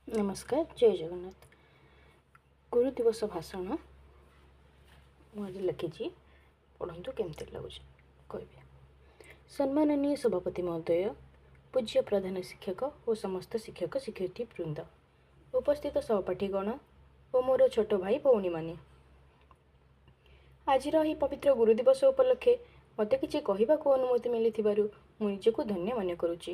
ନମସ୍କାର, ଜୟ ଜଗନ୍ନାଥ। ଗୁରୁ ଦିବସ ଭାଷଣ ମୁଁ ଆଜି ଲେଖିଛି, ପଢ଼ନ୍ତୁ, କେମିତି ଲାଗୁଛି କହିବେ। ସମ୍ମାନନୀୟ ସଭାପତି ମହୋଦୟ, ପୂଜ୍ୟ ପ୍ରଧାନ ଶିକ୍ଷକ ଓ ସମସ୍ତ ଶିକ୍ଷକ ଶିକ୍ଷୟିତ୍ରୀ ବୃନ୍ଦ, ଉପସ୍ଥିତ ସହପାଠୀଗଣ ଓ ମୋର ଛୋଟ ଭାଇ ଭଉଣୀମାନେ, ଆଜିର ଏହି ପବିତ୍ର ଗୁରୁ ଦିବସ ଉପଲକ୍ଷେ ମୋତେ କିଛି କହିବାକୁ ଅନୁମତି ମିଳିଥିବାରୁ ମୁଁ ନିଜକୁ ଧନ୍ୟ ମନେ କରୁଛି।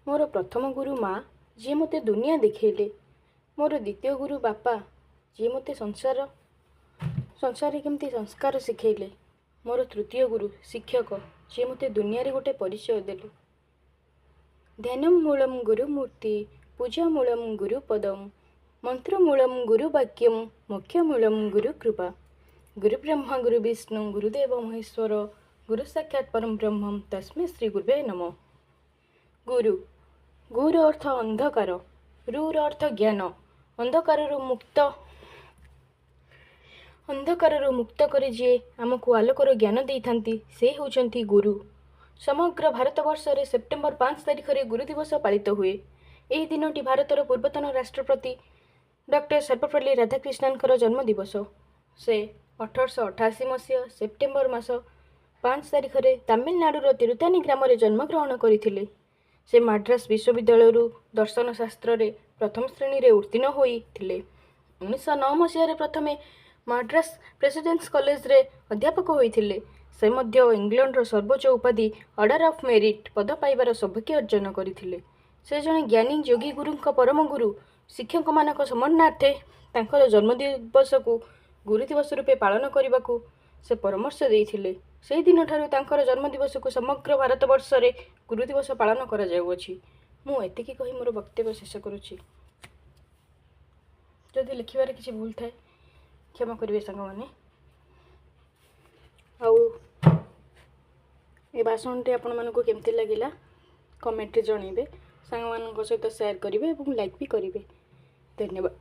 ମୋର ପ୍ରଥମ ଗୁରୁ ମା, ଯିଏ ମୋତେ ଦୁନିଆ ଦେଖେଇଲେ। ମୋର ଦ୍ୱିତୀୟ ଗୁରୁ ବାପା, ଯିଏ ମୋତେ ସଂସାରରେ କେମିତି ସଂସ୍କାର ଶିଖେଇଲେ। ମୋର ତୃତୀୟ ଗୁରୁ ଶିକ୍ଷକ, ଯିଏ ମୋତେ ଦୁନିଆରେ ଗୋଟେ ପରିଚୟ ଦେଲେ। ଧ୍ୟାନମ୍ ମୂଳମ୍ ଗୁରୁମୂର୍ତ୍ତି, ପୂଜା ମୂଳମ୍ ଗୁରୁପଦମ୍, ମନ୍ତ୍ରମୂଳମ୍ ଗୁରୁବାକ୍ୟମ୍, ମୋକ୍ଷମୂଳମ୍ ଗୁରୁକୃପା। ଗୁରୁ ବ୍ରହ୍ମା ଗୁରୁ ବିଷ୍ଣୁ ଗୁରୁଦେବ ମହେଶ୍ୱର, ଗୁରୁ ସାକ୍ଷାତ ପରମ ବ୍ରହ୍ମମ୍ ତସ୍ମୈ ଶ୍ରୀ ଗୁରୁବେ ନମଃ। ଗୁରୁ, ଗୁର ଅର୍ଥ ଅନ୍ଧକାର, ରୁର ଅର୍ଥ ଜ୍ଞାନ। ଅନ୍ଧକାରରୁ ମୁକ୍ତ କରି ଯିଏ ଆମକୁ ଆଲୋକର ଜ୍ଞାନ ଦେଇଥାନ୍ତି, ସେ ହେଉଛନ୍ତି ଗୁରୁ। ସମଗ୍ର ଭାରତବର୍ଷରେ ସେପ୍ଟେମ୍ବର 5 ତାରିଖରେ ଗୁରୁ ଦିବସ ପାଳିତ ହୁଏ। ଏହି ଦିନଟି ଭାରତର ପୂର୍ବତନ ରାଷ୍ଟ୍ରପତି ଡକ୍ଟର ସର୍ବପଲ୍ଲୀ ରାଧାକ୍ରିଷ୍ଣନଙ୍କର ଜନ୍ମ ଦିବସ। ସେ 1888 ମସିହା ସେପ୍ଟେମ୍ବର ମାସ 5 ତାରିଖରେ ତାମିଲନାଡ଼ୁର ତିରୁତାନି ଗ୍ରାମରେ ଜନ୍ମଗ୍ରହଣ କରିଥିଲେ। ସେ ମାଡ୍ରାସ ବିଶ୍ୱବିଦ୍ୟାଳୟରୁ ଦର୍ଶନ ଶାସ୍ତ୍ରରେ ପ୍ରଥମ ଶ୍ରେଣୀରେ ଉତ୍ତୀର୍ଣ୍ଣ ହୋଇଥିଲେ। 1909 ମସିହାରେ ପ୍ରଥମେ ମାଡ୍ରାସ ପ୍ରେସିଡେନ୍ସି କଲେଜରେ ଅଧ୍ୟାପକ ହୋଇଥିଲେ। ସେ ମଧ୍ୟ ଇଂଲଣ୍ଡର ସର୍ବୋଚ୍ଚ ଉପାଧି ଅର୍ଡ଼ର ଅଫ୍ ମେରିଟ୍ ପଦ ପାଇବାର ସୌଭାଗ୍ୟ ଅର୍ଜନ କରିଥିଲେ। ସେ ଜଣେ ଜ୍ଞାନୀ ଯୋଗୀ ଗୁରୁଙ୍କ ପରମ ଗୁରୁ ଶିକ୍ଷକମାନଙ୍କ ସମ୍ମାନାର୍ଥେ ତାଙ୍କର ଜନ୍ମଦିବସକୁ ଗୁରୁ ଦିବସ ରୂପେ ପାଳନ କରିବାକୁ ସେ ପରାମର୍ଶ ଦେଇଥିଲେ। ସେହି ଦିନଠାରୁ ତାଙ୍କର ଜନ୍ମଦିବସକୁ ସମଗ୍ର ଭାରତବର୍ଷରେ ଗୁରୁ ଦିବସ ପାଳନ କରାଯାଉଅଛି। ମୁଁ ଏତିକି କହି ମୋର ବକ୍ତବ୍ୟ ଶେଷ କରୁଛି। ଯଦି ଲେଖିବାରେ କିଛି ଭୁଲ ଥାଏ, କ୍ଷମା କରିବେ ସାଙ୍ଗମାନେ। ଆଉ ଏ ଭାଷଣଟି ଆପଣମାନଙ୍କୁ କେମିତି ଲାଗିଲା, କମେଣ୍ଟରେ ଜଣାଇବେ, ସାଙ୍ଗମାନଙ୍କ ସହିତ ସେୟାର କରିବେ ଏବଂ ଲାଇକ୍ ବି କରିବେ। ଧନ୍ୟବାଦ।